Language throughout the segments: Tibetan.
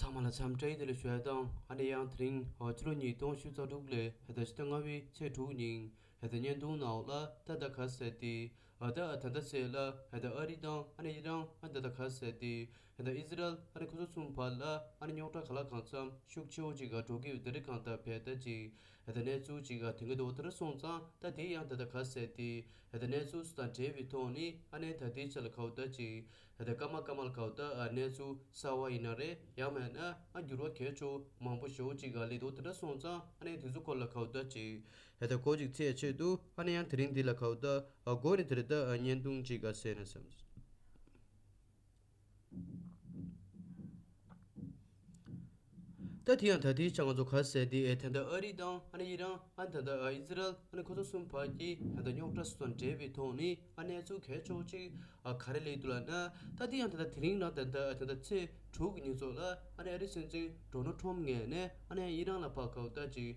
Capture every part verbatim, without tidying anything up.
ཚང་མ་ལ་འཚམས་འདྲི་བདེ་ལེགས་ཞུ་ཡ་དང་། ཨ་ནི་ཡང་དེ་རིང་ཕྱི་ལོ་ཉིས་སྟོང་ཉི་ཤུ་རྩ་དྲུག་ལོའི་ད་ཕྱི་ཟླ་ལྔ་པའི་ཚེས་དྲུག་ཉིན་ད་བརྙན་ཐུང་ནང་ལ་ད་ད་ག་ཟེར་ཏེ། ཨ་ད་ད་ད་ཚེ་ལ་ད་ཨ་རི་དང་ཨ་ནི་ཨི་རན་ཨ་ད་ད་ག་ཟེར་ཏེ། ད་ཨི་ཟི་རལ་ཨ་ནི་ཁོ་ཚོ་གསུམ་བར་ལ་ཨ་ནི་རྙོག་དྲ་ག་ལ་གང་འཚམ་ཤུགས་ཆེ་བོ་ཅིག་ག་འགྲོ་གི་ཡོད་དེ་རེད། གང་ལྟར་བས་ད་ཅིག་ད་གནས་ཚུལ་ཅིག་ག་དེང་གི་འདུག་དེ་རེད་སོང་ཙང་ད་དེ་ཡང་ད་ད་ག་ཟེར་ཏེ། ད་གནས་ཚུལ་དང་འབྲེལ་བའི་ཐོག་ནས་ཨ་ནི་ད་དེ་ཆ་ལ་ག་བ་ད་ཅིག་ད་སྐར་མ་སྐར་མ་ལ་ག་བ་ད་གནས་ཚུལ་གསར་བ་ཡིན་ན་རེད། ཡང་མིན་ན་ཨ་འགྱུར་བ་གལ་ཆེ་བོ་མང་པོ་ཞེ་བོ་ཅིག་ག་སླེབས་འདུག་དེ་འདྲ་སོང་ཙང་ཨ་ནི་དེ་ཚོ་སྐོར་ལ་ག་བ་ད་ཅིག་ད་གོ་ཅིག་ཚེས་ཆེད་དུ་ཨ་ནི་ཡང་དེ་རིང་འདི་ལ་ག་བ་ད་གོ་ནི་དེ་རེད། ད་བརྙན་ཐུང་ཅིག་ག་བཟོས་ན་བསམ། ད་དེ་ཡང་ད་དེའི་ཆ་ང་ཚོ་ག་ཟེར་དེ་ཨེ་ད་ལྟ་ཨ་རི་དང་ཨ་ནི་ཨི་རན་ཨ་ནི་ད་ལྟ་ཨི་ཟི་རལ་ཨ་ནི་ཁོ་ཚོ་གསུམ་བར་གྱི་ད་ལྟ་རྙོག་དྲ་སོགས་དང་འབྲེལ་བའི་ཐོག་ནས་ཨ་གནས་ཚུལ་གལ་ཆེ་བོ་ཅིག་ཨ་ག་རེ་སླེབས་འདུག་ལབ་ན། ད་དེ་ཡང་ད་ལྟ་དེ་རིང་རང་ད་ལྟ་ད་ལྟ་ཚེས་དྲུག་གི་ཉིན་ཚོ་ལ་ཨ་ནི་ཨ་རི་སྲིད་འཛིན་ཌོ་ནལ་ཊམ་ངོས་ནས་ཨ་ནི་ཨི་རན་ལ་ཕར་ག་བ་ད་ཅིག་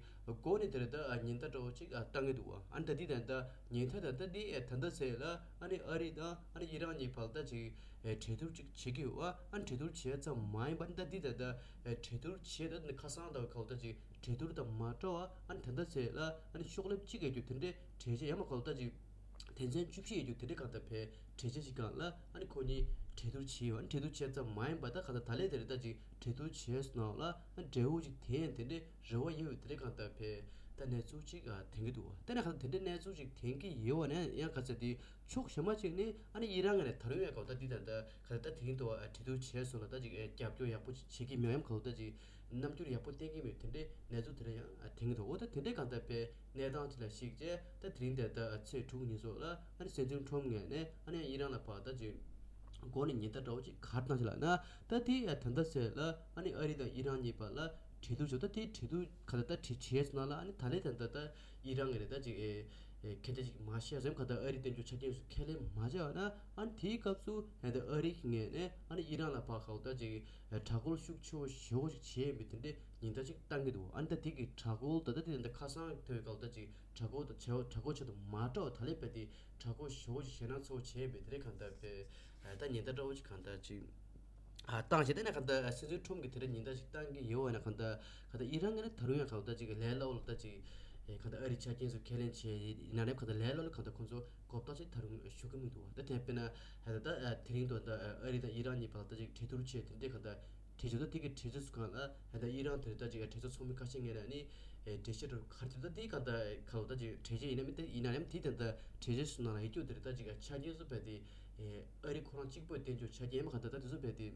གོ་ནི་དེ་རེད། ད་ཉེན་བརྡ་འདྲ་བོ་ཅིག་ཨ་བཏང་གི་འདུག་བ། ཨ་ནི་ད་དེ་ད་ལྟ་ཉེན་བརྡ་ད་ལྟ་དེ་ཨེ་ད་ལྟ་ཚེ་ལ་ཨ་ནི་ཨ་རི་དང་ཨ་ནི་ཨི་རན་གཉིས་བར་ད་ཅིག་ཨེ་གྲོས་བསྡུར་ཅིག་བྱེད་ཀྱི་ཡོད་བ། ཨ་ནི་གྲོས་བསྡུར་བྱས་ཙམ་མ་ཡིན་པ་ནི་ད་འདི་ད་ལྟ་ཨེ་གྲོས་བསྡུར་བྱས་ད་ནི་ཁ་སང་ད་ག་བ་ད་ཅིག་གྲོས་བསྡུར་དང་མ་འདྲ་བ། ཨ་ནི་ད་ལྟ་ཚེ་ལ་ཨ་ནི་ཤོག་ལེབ་གཅིག་ཡོད་རྒྱུ་དེ་འདྲའི་གྲོས་ཆོད་ཡང་མ་ག་བ་ད་ཅིག་དོན་ཚན་བཅུ་བཞི་ཡོད་རྒྱུ་དེ་འདྲའི་གང་ལྟར་བས་གྲོས་ཆོད་ཅིག་སྒང་ལ་ཨ་ནི་ཁོ་གཉིས་གྲོས་བསྡུར་བྱས་ཡོད། ཨ་ནི་གྲོས་བསྡུར་བྱས་ཙམ་མ་ཡིན་པ་ད་གང་ལྟར་ད་ལས་དེ་རེད། ད་ཅིག་གྲོས་བསྡུར་བྱས་སོང་ན་ལ་ཨ་ནི་འབྲས་བུ་ཅིག་དེ་ཡང་དེ་འདྲའི་རེ་བ་ཡོད་དེ་འདྲའི་གང་ལྟར་བས་ད་གནས་ཚུལ་ཅིག་ཨ་དེང་གི་འདུག་བ། ད་ནས་གང་ལྟར་དེ་འདྲའི་གནས་ཚུལ་ཅིག་དེང་གི་ཡོད་བ་ནས་ཡང་ག་ཚད་དེ། ཕྱོགས་གཞན་པ་གཅིག་ནི་ཨ་ནི་ཨི་རན་ངོས་ནས་ད་རུང་ཡང་ག་བ་ད་འདི་ད་ལྟ་ག་ད་དེང་དུ་ཨ་གྲོས་བསྡུར་བྱས་སོང་ལ་ད་ཅིག་ཨ་རྒྱབ་སྐྱོར་ཡག་པོ་ཅིག་བྱེད་ཀྱི་མེད་ཡམ། ག་བ་ད་ཅིག་རྣམ་འགྱུར་ཡག་པོ་བསྟན་གྱི་མེད་དེ་འདྲའི་གནས་ཚུལ་དེ་འདྲ་ཡང་ཨ་དེང་དུ་འོ་ད་དེ་འདྲའི་གང་ལྟར་པའི་གནས་སྟངས་ཅིག་ལ་གཞིགས་བྱས་ད་དེ་རིང་དེ་ལྟ་ཚེས་དྲུག་ཉིན་སོགས་ལ་ཨ་ནི་སྲིད་འཛིན་ཁྲོམ་ངོས་ནས་ཨ་ནི་ཨི་རན་ལ་ཕར་ད་ཅིག་འགོ་ནས་ཉེན་བརྡ་འདྲ་བོ་ཅིག་ག་རེ་བཏང་ཅིག་ལབ་ན། ད་དེ་ཨ་ད་ལྟ་ཚེ་ལ་ཨ་ནི་ཨ་རི་དང་ཨི་རན་གཉིས་བར་ལ་གྲོས་བསྡུར་བྱུང་། ད་དེ་གྲོས་བསྡུར་ག་ད་ད་བྱེད་བྱེད་སོང་ན་ལ་ཨ་ནི་ད་ལས་ད་ད་ད་ཨི་རན་ངོས་ནས་ད་ཅིག་ཨེ། ཨེ་ཁྱེད་ཅག་ཅིག་མ་བཤད་ཟེར་ག་ད་ཨ་རི་དོན་གཅོད་ཆ་རྐྱེན་སུ་ཁས་ལེན་མ་བྱས་པ་ན། ཨ་ནི་དེའི་སྐབས་སུ་ཨེ་ད་ཨ་རི་གི་ངོས་ནས་ཨ་ནི་ཨི་རན་ལ་ཕར་ག་བ་ད་ཅིག་ཨེ་དྲག་རྒོལ་ཤུགས་ཆེ་བོ་ཞེ་བོ་ཞིག་བྱས་ཡིན་པའི་དེ་འདྲའི་ཉེན་བརྡ་ཅིག་བཏང་གི་འདུག་ཨ་ནི་ད་དེ་གི་དྲག་རྒོལ་ད་ལྟ་དེ་ད་ཁ་སང་ཐོས་ག་བ་ད་ཅིག་དྲག་རྒོལ་ད་བྱས་དྲག་རྒོལ་ཆེད་དུ་མ་འགྲོ་ད་ལས་པས་དེ་དྲག་རྒོལ་ཞེ་བོ་ཞིག་ཞེད་སྣང་ཚ་བོ་བྱས་ཡིན་པའི་དེ་འདྲའི་གང་ལྟར་པས་ཨེ་ད་ཉེན་བརྡ་འདྲ་བོ་ཅིག་གང་ལྟར་ཅིག་ཨ་བཏང་བྱས། དེ་ནས་གང་ལྟར་སྲིད་འཛིན་ཁྲོམ་གྱིས་དེ་འདྲ་ཉེན་བརྡ་ཅིག་བཏང་གི་ཡོད་པ་ན། གང་ལྟར་གང་ལྟར་ཨི་རན་ངོས་ནས་ད་རུང་ཡང་གང་ལྟར་ཅིག་ལས་སླ་བོ་ལ་ད་ཅིག་ཨེ་གང་ལྟར་ཨ་རི་ཆ་རྐྱེན་སུ་ཁས་ལེན་བྱས་ཡིན་ན་རེད། གང་ལྟར་ལས་སླ་བོ་ལ་གང་ལྟར་ཁོང་ཚོ་གོ་བརྡ་ཅིག་ད་རུང་ཞུ་གི་མི་འདུག་བ། ད་དེ་དཔེར་ན་ད་ད་དེ་རིང་དུ་ད་ཨ་རི་དང་ཨི་རན་གཉིས་བར་ད་ཅིག་གྲོས་བསྡུར་བྱས། དེ་འདྲའི་གང་ལྟར་གྲོས་ཆོད་ད་དེ་གི་གྲོས་ཆོད་སུ་གང་ལ་ད་ཨི་རན་དེ་ད་ཅིག་གྲོས་ཚོགས་ཚོགས་མི་ཁ་ཤས་ངོས་ནས་ནི་ཨེ་འགྲེལ་བཤད་འདྲ་ག་རེ་བྱེད། ད་དེ་གང་ལྟར་གང་ལྟར་ཅིག་གྲོས་ཆོད་ཡིན་ན་མིན་ད་ཡིན་ན་ཡང་དེ་ད་ལྟ་གྲོས་ཆོད་སུ་ནང་ལ་ཡོད་རྒྱུ་དེ་རེད། ད་ཅིག་ཆ་རྐྱེན་སུ་བས་དེ། ཨེ་ཨ་རི་ཁོ་རང་གཅིག་པོས་བསྟན་བཅོས་ཆ་རྐྱེན་མ་གང་ལྟར་ད་དེ་ཚོ་བས་དེ་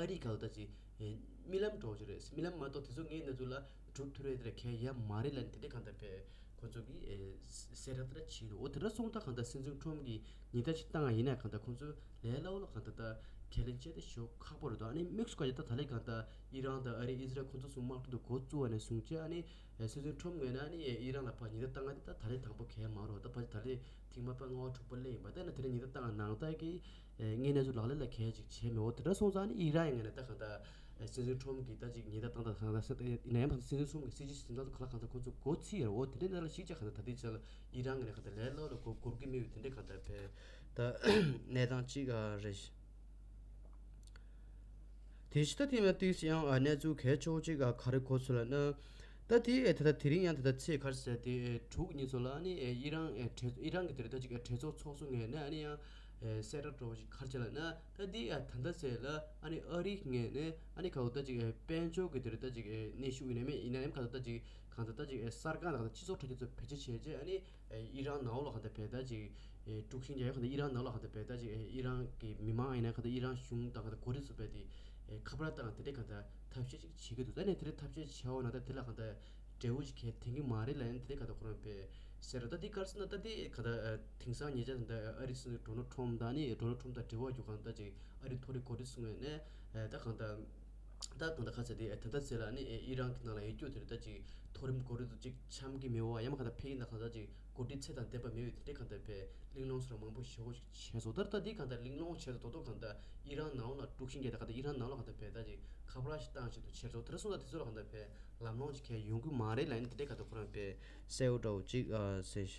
ཨ་རི་གང་ལྟར་ཅིག་ཨེ་རྨི་ལམ་འདྲ་བོ་ཅིག་རེད། རྨི་ལམ་མ་གཏོགས་དེ་ཚོ་ངའི་གནས་ཚུལ་ལ་གྲུབ་ཐུབ་རེད། དེ་ར་གལ་ཡ་མ་རེད་ལབ་ནས་དེ་འདྲ་གང་ལྟར་བས་ཁོ་ཚོ་གིས་ཨེ་གསལ་བསྒྲགས་དེ་འདྲ་བྱས་འདུག་འོ་དེ་འདྲ་སོང་ཙང་གང་ལྟར་སྲིད་འཛིན་ཁྲོམ་གྱིས་ཉེན་བརྡ་ཅིག་བཏང་བ་ཡིན་ན་གང་ལྟར་ཁོ་ཚོ་ལས་སླ་བོ་ལ་གང་ལྟར་ད་ཁས་ལེན་བྱས་ཏེ་ཞོག་ཁག་པོ་རེད་འདུག་ཨ་ནི་དམིགས་སུ་བཀར་ཡ་ད་ད་ལས་གང་ལྟར་ཨི་རན་དང་ཨ་རི་ཨི་ཟི་རལ་ཁོ་ཚོ་གསུམ་དམག་འཁྲུག་ཏུ་འགོ་བཙུགས་པ་ནས་བཟུང་བྱས། ཨ་ནི་ཨེ་སྲིད་འཛིན་ཁྲོམ་ངོས་ནས་ཨ་ནི་ཨེ་ཨི་རན་ལ་ཕར་ཉེན་བརྡ་བཏང་ཡ་དེ་ད་ད་ལས་དང་པོ་གལ་མ་རེད། ད་ཕར་ད་ལས་ཐེངས་མ་པ་ལྔ་པ་དྲུག་པ་སླེབས་ཡིན་པ། ད་ནི་དེ་རིང་ཉེན་བརྡ་བཏང་ནང་ལྟར་གྱི་ཨེ་དངོས་གནས་ཚུལ་ལག་ལེན་ལ་གལ་ཅིག་བྱས་མེད། འོ་དེ་འདྲ་སོང་ཙང་ཨ་ནི་ཨི་རན་ཡང་ངོས་ནས་ད་གང་ལྟར་ཨེ་སྲིད་འཛིན་ཁྲོམ་གྱིས་ད་ཅིག་ཉེན་བརྡ་བཏང་སྟངས་གང་ལྟར་ཡིན་ན་ཡང་སྲིད་འཛིན་ཁྲོམ་གྱི་སྲིད་ཇུས་འཛིན་སྟངས་ག་ལ་གང་ལྟར་ཁོ་ཚོ་འགོ་ཚུགས་ཡོད་རེད། འོ་དེ་འདྲའི་ནང་ལ་གཞིགས་བྱས་གང་ལྟར་ད་ལྟའི་ཆ་ལ་ཨི་རན་ངོས་ནས་གང་ལྟར་ལས་སླ་བོ་ལ་གོ་སྐོར་གྱི་མི་ཡོད་དེ་འདྲའི་གང་ལྟར་བས་ད་གནས་སྟངས་གཅིག་རེད། དེ་ཕྱི་ད་དེ་མ་ཏིས་ཡང་གནས་ཚུལ་གལ་ཆེ་བོ་གཅིག་ག་རེ་གོ་ཚུལ་ལ་ན། ད་དེ་ད་ལྟ་དེ་རིང་ཡང་ད་ལྟ་ཚེས་ག་རེ་ཟེར་དེ་དྲུག་ཉིན་ཚོ་ལ་ཨ་ནི་ཨི་རན་ཨི་རན་གྱི་དེ་རིང་ད་ཅིག་གྲོས་ཚོགས་ཚོགས་གཙོ་ངོས་ནས་ཨ་ནི་ཡང་གསལ་བསྒྲགས་འདྲ་བོ་ཞིག་ག་རེ་བྱས་ལ་ན། ད་དེ་ད་ལྟ་ཚེས་ལ་ཨ་ནི་ཨ་རིའི་ངོས་ནས་ཨ་ནི་ག་འོ་ད་ཅིག་དཔལ་འབྱོར་གྱི་དེ་རིང་ད་ཅིག་གནོན་ཤུགས་ཡིན་ན་མིན་ཡིན་ན་ཡང་ག་འོ་ད་ཅིག་གང་ལྟར་ད་ཅིག་གསར་ཁང་དང་སྤྱི་ཚོགས་ཁྲོད་ཀྱི་ཚོ་བེད་སྤྱོད་བྱས་རྗེས་ཨ་ནི། ཨི་རན་ནང་ལོགས་ལ་གང་ལྟར་བས་ད་ཅིག་དཀྲུག་ཤིང་རྒྱག་ཡ་གང་ལྟར་ཨི་རན་ནང་ལོགས་གང་ལྟར་བས་ད་ཅིག་ཨི་རན་གྱི་མི་མང་ཡིན་ན་གང་ལྟར་ཨི་རན་གཞུང་དང་གང་ལྟར་འགོ་ཁྲིད་ཚོ་བས་དེ་ཁ་པར་བཏང་དེ་འདྲས་གང་ལྟར་ཐབས་ཤེས་ཅིག་བྱེད་ཀྱི་འདུག་ད་ནས་དེ་འདྲས་ཐབས་ཤེས་བྱས་འོ་ན་ད་དེ་ལ་གང་ལྟར་འབྲས་བུ་ཅིག་གལ་ཐེབས་ཀྱི་མ་རེད་ལབ་ནས་དེ་འདྲས་གང་ལྟར་ཁོ་རང་བས་ཟེར་ར། ད་དེ་ག་རེ་ཟེར་ན་ད་དེ་གང་ལྟར་དེང་སང་ཉེ་ཆར་ད་ལྟ་ཨ་རི་སྲིད་འཛིན་ཌོ་ནལ་ཁྲོམ་དང་ནི་ཌོ་ནལ་ཁྲོམ་དང་འབྲེལ་བ་ཡོད་གང་ལྟར་ཅིག་ཨ་རི་མཐོ་རིམ་འགོ་ཁྲིད་ཚོ་ངོས་ནས་ད་གང་ལྟར། ད་གང་ལྟར་ག་ཚད་དེ་ད་ལྟ་ཚེ་ལ་ནི་ཨི་རན་གྱི་ནང་ལ་ཡོད་རྒྱུ་དེ་རེད། ད་ཅིག་མཐོ་རིམ་འགོ་ཁྲིད་ཚོ་ཅིག་འཆམ་གྱི་མེད་པ་ཡང་མ་གང་ལྟར་ཕེ་ཡིན་ན་གང་ལྟར་ཅིག་འགོ་ཁྲིད་ཚད་དང་ལྡན་པ་མེད་པའི་དེ་འདྲའི་གང་ལྟར་བས་གླེང་སློང་སོགས་མང་པོ་ཞེ་པོ་ཅིག་བྱས་སོང་། ད་ད་དེ་གང་ལྟར་གླེང་སློང་བྱས་སོང་དོ་དོ་གང་ལྟར་ཨི་རན་ནང་ལ་དཀྲུག་ཤིང་རྒྱག་ད་གང་ལྟར་ཨི་རན་ནང་ལ་གང་ལྟར་བས་ད་ཅིག་ཁ་པར་ཞིག་བཏང་ཞིག་ཏུ་བྱས་སོང་། དེ་འདྲ་སོང་ད་དེ་ཚོ་ལ་གང་ལྟར་བས་ལམ་ལྷོང་ཅིག་གང་ཡོང་གི་མ་རེད་ལབ་ནི་དེ་འདྲའི་གང་ལྟར་ཁོ་རང་བས་གསལ་པོ་འདྲ་བོ་ཅིག་ཨ་ཟེར།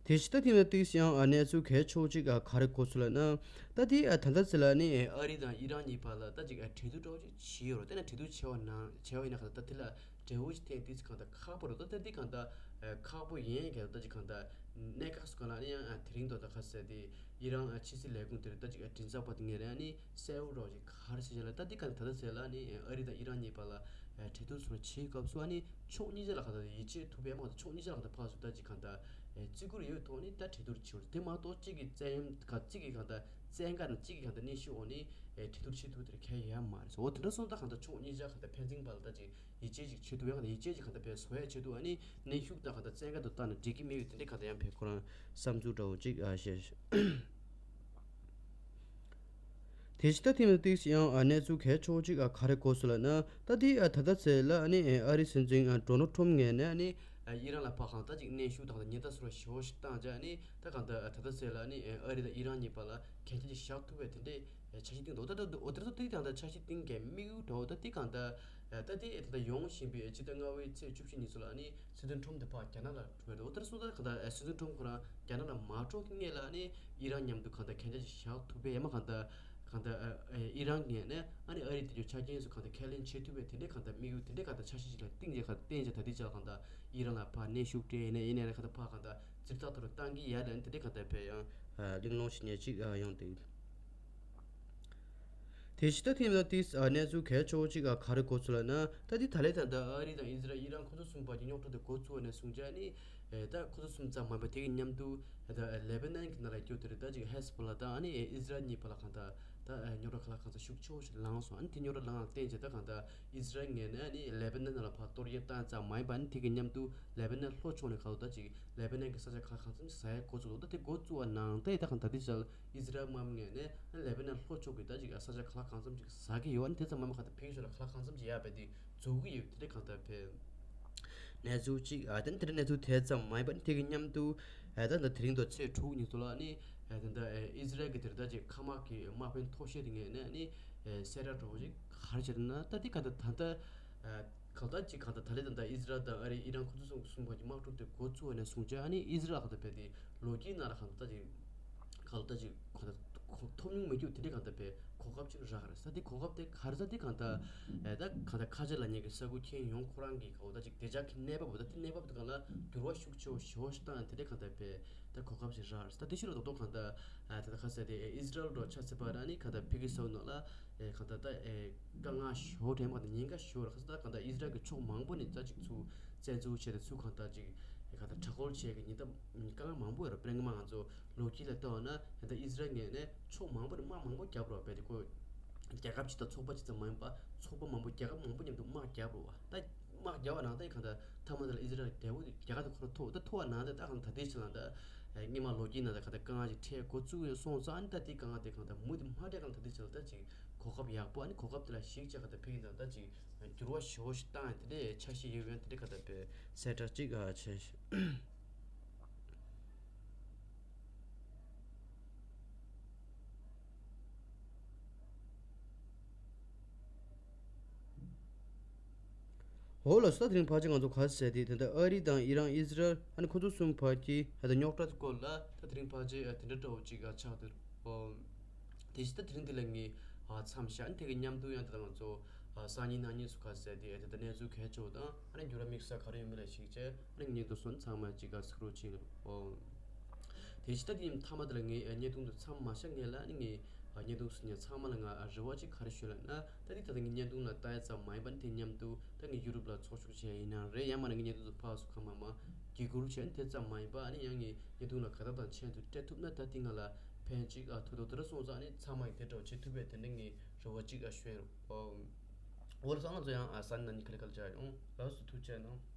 དེ་བཞིན་ད་ཐེངས་ལ་ཏིག་ཡང་གནས་ཚུལ་གལ་ཆེ་བོ་ཅིག་ག་རེ་གོ་སོང་ལབ་ན། ད་དེ་ད་ལྟ་ཚེ་ལ་ནི་ཨ་རི་དང་ཨི་རན་གཉིས་བར་ལ་ད་ཅིག་གྲོས་བསྡུར་འདྲ་བོ་ཅིག་བྱས་ཡོད་རེད། དེ་ན་གྲོས་བསྡུར་བྱས་པ་ན་བྱས་པ་ཡིན་ན་ག་ད་དེ་ལ་འབྲས་བུ་ཞིག་ཐོན་དུས་གང་ལྟར་ཁག་པོ་རེད། ད་ད་དེ་གང་ལྟར་ཁག་པོ་ཡིན་ག་ད་ཅིག་གང་ལྟར་གནད་འགག་སུ་གང་ལ་ནི་ཡང་དེ་རིང་ཐོག་ད་ག་ཟེར་དེ་ཨི་རན་ཕྱི་སྲིད་ལས་ཁུངས་དེ་རེད། ད་ཅིག་མགྲིན་ཚབ་པ་དེ་ངས་རེད་ཨ་ནི་གསལ་བོ་འདྲ་བོ་ཅིག་ག་རེ་ཟེར་བྱས་ལ་ད་འདི་ག་ད་ལྟ་ཟེར་ལ་ནི་ཨ་རི་དང་ཨི་རན་གཉིས་བར་ལ་གྲོས་བསྡུར་སོགས་བྱེད་སྐབས་སུ་ཨ་ནི་ཕྱོགས་གཉིས་ཆ་ལ་ག་ད་ཡིད་ཆེས་ཐུབ་པའི་མ་གཏོགས་ཕྱོགས་གཉིས་ཆ་ལ་ག་ད་ཕར་ཚུར་ད་ཅིག་ག་ད་བརྩི་བཀུར་ཡོད་ཐོག་ནས་ད་གྲོས་བསྡུར་བྱེད་དགོས། དེ་མ་གཏོགས་གཅིག་གི་བཙན་ག་གཅིག་གི་ག་ད་བཙན་བཀའ་དང་གཅིག་གི་ག་ད་གནོན་ཤུགས་འོག་ནས་གྲོས་བསྡུར་བྱེད་ཐུབ་དེར་གལ་ཡོད་མ་རེད། འོ་དེ་འདྲ་སོང་ད་ག་ད་ཕྱོགས་གཉིས་ཆ་ག་ད་ཕན་ཚུན་བར་ལ་ད་ཅིག་ཡིད་ཆེས་ཅིག་བྱེད་ཐུབ་ཡ་ག་ད་ཡིད་ཆེས་ཅིག་ག་ད་བས་བཟོ་ཡ་ཆེད་དུ་ཨ་ནི་གནོན་ཤུགས་དང་ག་ད་བཙན་བཀའ་དང་བཏང་ན་འགྲིག་གི་མེད་ཡོད་དེ་འདྲ་ག་ད་ཡང་བས་ཁོ་རང་བསམ་ཚུལ་འདྲ་བོ་ཅིག་ཨ་བཤད། དེ་བཞིན་ད་ཐེངས་ལ་ཏིག་ཡང་གནས་ཚུལ་གལ་ཆེ་བོ་ཅིག་ག་རེ་གོ་སོང་ལབ་ན། ད་དེ་ད་ལྟ་ཚེ་ལ་ཨ་ནི་ཨ་རི་སྲིད་འཛིན་ཌོ་ནལ་ཁྲོམ་ངོས་ནས་ཨ་ནི་ཨི་རན་ལ་ཕར་གང་ད་ཅིག་གནོན་ཤུགས་དང་ཉེན་བརྡ་སོགས་ཞེ་པོ་ཞིག་བཏང་རྗེས་ཨ་ནི་ད་གང་ད་ད་ལྟ་ཚེ་ལ་ཨ་ནི་ཨ་རི་དང་ཨི་རན་གཉིས་བར་ལ་གན་རྒྱ་ཅིག་བཞག་ཐུབ་པའི་དེ་འདྲའི་འཆར་གཞི་བཏིང་འདུག་ད་ད་འོ་དེ་ཚོ་དེ་གང་ད་འཆར་གཞི་བཏིང་གི་དམིགས་ཡུལ་འདྲ་བོ་ད་དེ་གང་ད་ད་དེ་ད་ཡོང་བཞིན་པའི་སྤྱི་ཟླ་ལྔ་པའི་ཚེས་བཅུ་བཞི་ཉིན་སུ་ལ་ཨ་ནི་སྲིད་འཛིན་ཁྲོམ་དེ་ཕར་རྒྱ་ནག་ལ་འགྲོ་བའི་འོ་དེར་སོང་ཙང་གང་ལྟར་སྲིད་འཛིན་ཁྲོམ་ཁོ་རང་རྒྱ་ནག་ལ་མ་འགྲོ་སྔོན་ལ་ནི་ཨི་རན་མཉམ་དུ་གང་ལྟར་གན་རྒྱ་ཞིག་བཞག་ཐུབ་པའི་ཡ་མ་གང་ལྟར་གང་ལྟར་ཨི་རན་ངོས་ནས་ཨ་ནི་ཨ་རི་དེ་ཚོའི་ཆ་རྐྱེན་སུ་གང་ལྟར་ཁས་ལེན་བྱེད་ཐུབ་པའི་དེ་འདྲའི་གང་ལྟར་དམིགས་ཡུལ་དེ་འདྲའི་གང་ལྟར་འཆར་གཞི་ཞིག་ལ་བཏིང་རྗེས་གང་ལྟར་བརྟེན་བྱས་ད་ལྟའི་ཆར་གང་ལྟར་ཨི་རན་ལ་ཕར་གནོན་ཤུགས་སྤྲད་ཡིན་ན་ཡིན་ན་གང་ལྟར་ཕར་གང་ལྟར་ཙིར་ཐག་ཐོག་ཏུ་བཏང་གི་ཡ་ལ་དེ་འདྲའི་གང་ལྟར་བས་ཡང་གླེང་སློང་ཞིག་ཉེ་གཅིག་ཡོང་འདུག་དེ་བཞིན་ད་ཐེངས་ལ་ཏིས་གནས་ཚུལ་གལ་ཆེ་བོ་གཅིག་ག་རེ་གོ་སོང་ལབ་ན། ད་དེ་ད་ལས་ད་ལྟ་ཨ་རི་དང་ཨི་ཟི་རལ་ཨི་རན་ཁོ་ཚོ་གསུམ་བར་གྱི་རྙོག་དྲ་དེ་འགོ་བཙུགས་པ་ནས་བཟུང་བྱས་ནི་ད་ཁོ་ཚོ་གསུམ་ཙམ་མ་ཡིན་པ་དེ་གི་མཉམ་དུ་ད་ལེ་བྷ་ནན་གྱི་ནང་ལ་སྐྱོད་དེ་རེད། ད་ཅིག་ཧེ་ཟི་བྷོ་ལ་དང་ཨ་ནི་ཨི་ཟི་རལ་གཉིས་བར་ལ་གང་ལྟར་ད་རྙོག་དྲ་ག་ལ་གང་ཚ་ཤུགས་ཆེ་བོ་ཞིག་ལངས་སོང་། ཨ་ནི་དེ་རྙོག་དྲ་ལངས་ལ་བརྟེན་བྱས་ད་གང་ལྟར་ཨི་ཟི་རལ་ངོས་ནས་ཨ་ནི་ལེ་བྷ་ནན་ནང་ལ་ཕར་གཏོར་རྒོལ་བཏང་ཙམ་མ་ཡིན་པ་ཨ་ནི་དེ་གི་མཉམ་དུ་ལེ་བྷ་ནན་ལྷོ་ཕྱོགས་ནས་གང་ལྟར་ད་ཅིག་ལེ་བྷ་ནན་གྱི་ས་ཆ་ག་ལ་གང་འཚམ་ཞིག་ཟ་ཡ་འགོ་བཙུགས་འདུག་ད་དེ་འགོ་བཙུགས་པ་ནང་ད་ད་གང་ལྟར་དེ་ཞལ་ཨི་ཟི་རལ་དམག་མི་ངོས་ནས་ལེ་བྷ་ནན་ལྷོ་ཕྱོགས་ཀྱི་ད་ཅིག་ས་ཆ་ག་ལ་གང་འཚམ་ཅིག་ཟ་གི་ཡོད། ཨ་ནི་དེ་ཙམ་མ་མ་ག་ད་ཕ་གི་ཕྱོགས་ལ་ག་ལ་གང་འཚམ་ཅིག་ཡག་པའི་དེ་རྫོགས་གི་ཡོད། དེ་འདྲ་གང་ལྟར་བས་གནས་ཚུལ་གཅིག་ཨ་དེ་ནི་དེ་འདྲ་གནས་ཚུལ་དེ་ཙམ་མ་ཡིན་པ་ནི་དེ་གི་མཉམ་དུ་ཨ་ད་ད་དེ་རིང་དང་ཚེས་དྲུག་ཉིན་ཚོ་ལ་ནི་ཨ་ད་ད་ཨི་ཟི་རལ་གྱི་དེ་ད་ཅིག་མཁའ་དམག་གི་དམག་དཔོན་མཐོ་ཤོས་དེ་ངོས་ནས་ནི་གསལ་བསྒྲགས་འདྲ་བོ་ཅིག་ག་རེ་བྱས་ན་ད་དེ་ག་ད་ད་ད། གང་ལྟར་ཅིག་གང་ལྟར་ད་ལས་ད་ལྟ་ཨི་ཟི་རལ་དང་ཨ་རི་ཨི་རན་ཁོ་ཚོ་གསུམ་གསུམ་བར་གྱི་དམག་འཁྲུག་དེ་འགོ་བཙུགས་པ་ནས་བཟུང་བྱས་ཨ་ནི་ཨི་ཟི་རལ་གང་ལྟར་བས་དེ་ལོ་རྒྱུས་ནང་ལ་གང་ལྟར་ཅིག་གང་ལྟར་ཅིག་གང་ལྟར་ཐོབ་མྱོང་མེད་རྒྱུ་དེ་འདྲའི་གང་ལྟར་བས་གོ་སྐབས་ཅིག་རག་རེད། ས་དེ་གོ་སྐབས་དེ་ག་རེ་ས་དེ་གང་ལྟར་ཨེ་ད་གང་ལྟར་ཁ་ཆེ་ལབ་མཁན་གྱི་ས་ཁུལ་མཁྱེན་ཡོང་ཁོ་རང་གི་གང་ལྟར་ཅིག་བདེ་འཇགས་ཀྱི་གནས་བབ་ད་དེ་གནས་བབ་དེ་གང་ལ་འགྱུར་བ་ཤུགས་ཆེ་བ་ཞེ་པོ་ཞིག་བཏང་དེ་འདྲའི་གང་ལྟར་བས། ད་གོ་སྐབས་ཤིག་རག་རེད། ད་དེ་ཕྱིར་ལ་རྡོག་རྡོག་གང་ལྟར་ཨ་ད་ད་ཁ་ཟེར་དེ་ཨི་ཟི་རལ་འགྲོ་ཆ་ཚེ་པ་ར་ནི་གང་ལྟར་ཕ་གི་སི་ནང་ལ་ཨེ་གང་ལྟར་ད་ཨེ་དཀའ་ངལ་ཞོ་དྲན་མ་དང་ཉེན་ཁ་ཞོ་ར་ཁ་ས་ད་གང་ལྟར་ཨི་ཟི་རལ་གྱི་ཕྱོགས་མང་པོ་ནས་ད་ཅིག་ཚུར་བཙན་འཛུལ་བྱས་ཏེ་ཚུར་གང་ལྟར་ཅིག་ཨེ་གང་ལྟར་དྲག་རྒོལ་བྱས་ཀྱི་ཉེན་ད་དཀའ་ངལ་མང་པོ་ཡོད་ར། དཔེར་ན་ང་ཚོ་ལོ་རྒྱུས་ལ་ལྟ་བ་ན་ད་ཨི་ཟི་རལ་ངོས་ནས་ཕྱོགས་མང་པོ་ནས་དམག་མང་པོ་བརྒྱབ་ར་བས་དེ་ཁོ་རྒྱལ་ཁབ་ཅིག་དང་ཚོགས་པ་ཅིག་ཙམ་མ་ཡིན་པ་ཚོགས་པ་མང་པོ་རྒྱལ་ཁབ་མང་པོ་མཉམ་དུ་དམག་བརྒྱབ་ར་བ་ད། དམག་རྒྱག་པ་ནང་ད་གང་ལྟར་མཐའ་མ་དེ་ལ་ཨི་ཟི་རལ་འབྲས་བུ་དེ་རྒྱལ་ཁ་དེ་ཁོ་རང་ཐོབ་ད་ཐོབ་པ་ནང་ད་ད་གང་ལྟར་ད་ལྟའི་ཆ་ལ་ད་སྔོན་མ་ལོ་རྒྱུས་ནང་ད་གང་ལྟར་དཀའ་ངལ་ཅིག་འཕྲད་འགོ་བཙུགས་ཡོད་སོང་ཙང་ཨ་ནི་ད་དེ་དཀའ་ངལ་དེ་གང་ལྟར་མུ་མཐུད་མ་འཕྲད་གང་ད་ལྟའི་ཆ་ལ་ད་ཅིག་གོ་སྐབས་ཡག་པོ་ཨ་ནི་གོ་སྐབས་དེ་ལ་གཞིགས་བྱས་གང་ལྟར་ཕ་གི་ནང་ད་ཅིག་འགྱུར་བ་ཞེ་པོ་ཞིག་བཏང་ཡ་དེ་འདྲའི་འཆར་གཞི་ཡོད་ཡོད་དེ་འདྲའི་གང་ལྟར་པའི་གསལ་བསྒྲགས་ཅིག་ཨ་བྱས། འོ་ལགས་སོ། ད་དེ་རིང་ཕལ་ཆེར་ང་ཚོ་ག་རེ་ཟེར་དེ་ད་ལྟ་ཨ་རི་དང་ཨི་རན་ཨི་ཟི་རལ་ཨ་ནི་ཁོ་ཚོ་གསུམ་བར་གྱི་ད་ལྟ་རྙོག་དྲ་སྐོར་ལ་ད་དེ་རིང་ཕལ་ཆེར་དེ་འདྲ་འདྲ་བོ་ཅིག་ཆགས་འདུག་ཨོ། དེ་བཞིན་ད་དེ་རིང་འདི་ལ་ངས་མཚམས་བཞག་དེ་གི་མཉམ་དུ་ཡང་ད་ལྟ་ང་ཚོ་སང་ཉིན་གནངས་ཉིན་སུ་ག་ཟེར་དེ་ད་ལྟ་གནས་ཚུལ་གལ་ཆེ་བ་དང་ཨ་ནི་འགྱུར་བ་དམིགས་བསལ་ག་རེ་ཡོད་མེད་ལ་གཞིགས་བྱས་ཨ་ནི་ངས་འདུག་སོང་ཚང་མ་ཅིག་ག་གཟིགས་རོགས་བྱེད་ཨོ། དེ་བཞིན་ད་དེ་མཐའ་མ་དེ་ལ་ངས་བརྙན་ཐུང་དུ་མཚམས་མ་བཞག་ངེས་ལ་ཨ་ནི་ངས་བརྙན་ཐུང་སུ་ཉན་ཚང་མ་ལ་ང་རེ་བ་ཅིག་ག་རེ་ཞུ་ལབ་ན་ད་དེ་ད་ལྟ་ངས་བརྙན་ཐུང་ལ་ལྟ་ཡ་ཙམ་མ་ཡིན་པ་ནི་དེ་མཉམ་དུ་ད་ངས་ཡུ་རུབ་ལ་ཚོགས་ཞུགས་བྱས་ཡིན་ན་རེད་ཡང་མ་ན་ངས་བརྙན་ཐུང་དུ་ཕར་སུ་ཁ་མ་མ་གི་གུར་བྱས་ནི་དེ་ཙམ་མ་ཡིན་པ་ཨ་ནི་ཡང་ངས་བརྙན་ཐུང་ལ་ག་ད་དང་མཆན་དུ་སྤྲད་ཐུབ་ན་ད་དེ་ང་ལ་ཕན་ཅིག་ཨ་ཐུག་འདུག་དེ་འདྲ་སོང་ཙང་ཨ་ནི་ཚང་མ་ཡིས་དེ་འདྲ་བྱེད་ཐུབ་པའི་དེ་འདྲ་ངས་རེ་བ་ཅིག་ཨ་ཞུ་ཡ་རུ་འོ་ལ་སང་ང་ཚོ་ཡང་ཨ་ས་ནི་ན་ནི་ཁ་ལི་ཁ་ལི་བྱ་ཡོང་ལ་སུ་ཐུགས་རྗེ་གནང་།